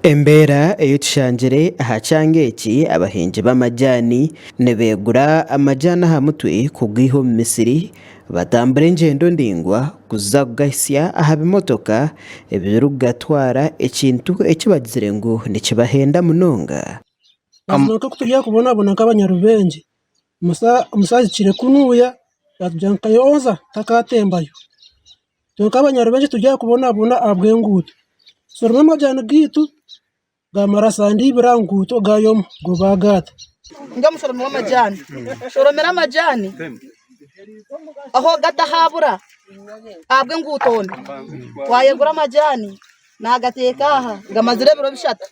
Embeera ei tushangire aha kyanga eki, abahingi b'amajaani nibeegura amajaani aha mutwe kugaiha omu misiri batambura engyendo ndaingwa kuza kugahisya aha bimotoka ebirikugatwara ekintu eki bagizire ngu nikibahenda munonga. Mazima nk'oku turi aha kubonabona nk'abanyarubengye, omusa ahikire kunuya yatugira ngu Kayonza takatembayo. Itwe nk'abanyarubengye turi aha kubonabona ahabw'enguuto. Tushoroma amajani gaitu gamara sande ibiri aha nguuto gayoma go bagata. Ndi omushoromi w'amajaani, nshoromire amajaani aho gatahabura ahabw'enguuto mbi. Twayegura amajaani naagateeka aha gamazire ebiro bishatu.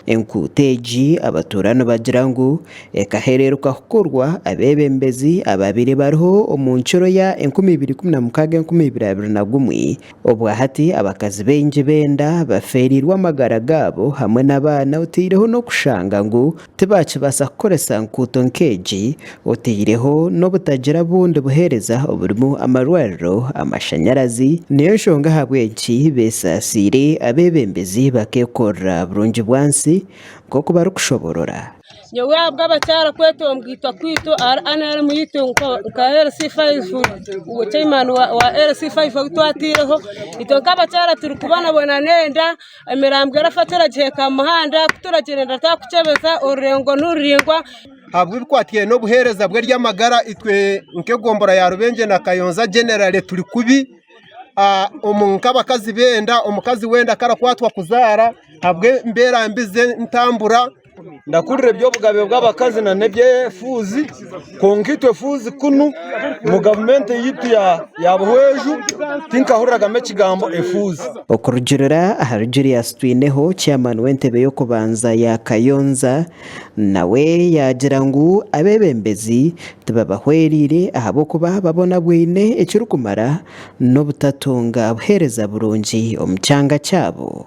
Enkuuto egi abatuura nibagira ngu ekahereeruka kukorwa abeebembezi abaabaire bariho omu nkiro ya 2016, 2021. Obwa hati abakazi baingi b'enda bafeereirwe amagara gaabo hamwe n'abaana oteireho n'okushanga ngu tibaakibaasa kukoresa nkuuto nk'egi oteireho n'obutagira bundi buheereza oburimu amarwariro, amashanyarazi. Niyo nshonga ahabw'enki beesaasiire abeebembezi bakeekorera burungi bwansi nk'oku barikushoborora. Nyowe ahabw'abakyara kwetongwitwa kwaitu ahari NRM yaitu nka LC5 chairman wa LC5 ou twataireho, itwe nk'abakyara turikubonabona n'enda, emirambo erafa turagiheeka aha muhanda, ku turagyenda twakukyebeza orurengo niruraingwa. Ahabw'ebikwatiraine n'obuheereza bw'eby'amagara itwe nk'egombora ya Rubengye na Kayonza generally turi kubi nk'abakazi b'enda, omukazi w'enda ku arakwatwa kuzaara ahabw'embeera mbi z'entambura. Ndakurira eby'obugabe bw'abakazi nana eby'efuuzi kwonka itwe efuuzi kunu omu gavumenti yaitu ya Buhweju tinkahuriramu ekigambo efuuzi. Okurugiirira ahari Julius Twineho, Chairman w'entebe y'okubanza ya Kayonza, nawe yaagira ngu abeebembezi tibabahwereire ahabw'okuba babonabweine ekirikumara n'obutatunga buheereza burungi omu kyanga kyabo.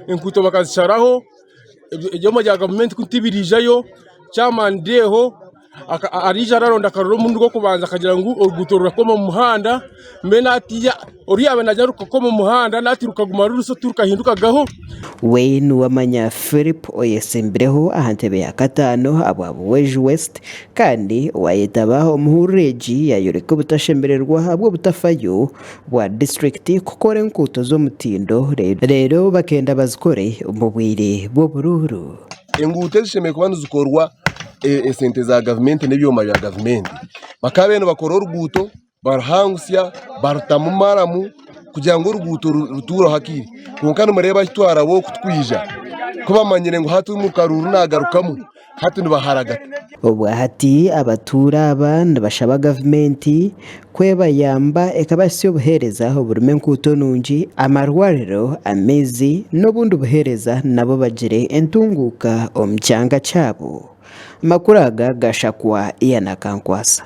Enkuuto bakazisharaho, ebyoma bya gavumenti ku tibiriijayo, chairman Deho araija araronda akarora omurundi gw'okubanza akagira ngu oruguuto rurakoma omu muhanda, mbwenu hatiiya oru yaaba naagira rukakoma omu muhanda nahati rukaguma ruri so tirukahindukagaho. We Nuwamanya Philip oyesimbireho aha ntebe ya kataano ahabwa Buhweju West kandi owayetaba omuhururu egi yayoreka obutashemererwa ahabw'obutafayo bwa disiturikiti kukora enkuuto z'omutindo reero bakenda bazikore omu bwire bw'oburuuru. Enguuto ezishemereire kuba nizikorwa esente za gavumenti n'ebyoma bya gavumenti. Bakaba nibakora oruguuto baruhangusya barutamu maramu kugira ngu oruguuto rutuureho akaire. Kwonka nimureeba ahu twaraba oku turikwija ku bamanyire ngu hati omu karuuru naagarukamu hati nibaharagata. Obwahati abatuura aba nibashaba gavumenti ku ebayamba ekabahitsya obuheereza oburimu enkuuto nungi, amarwariro, amaizi n'obundi buheereza nabo bagire entunguuka omu kyanga kyabo. Amakuru aga gashakwa Ian Akankwasa.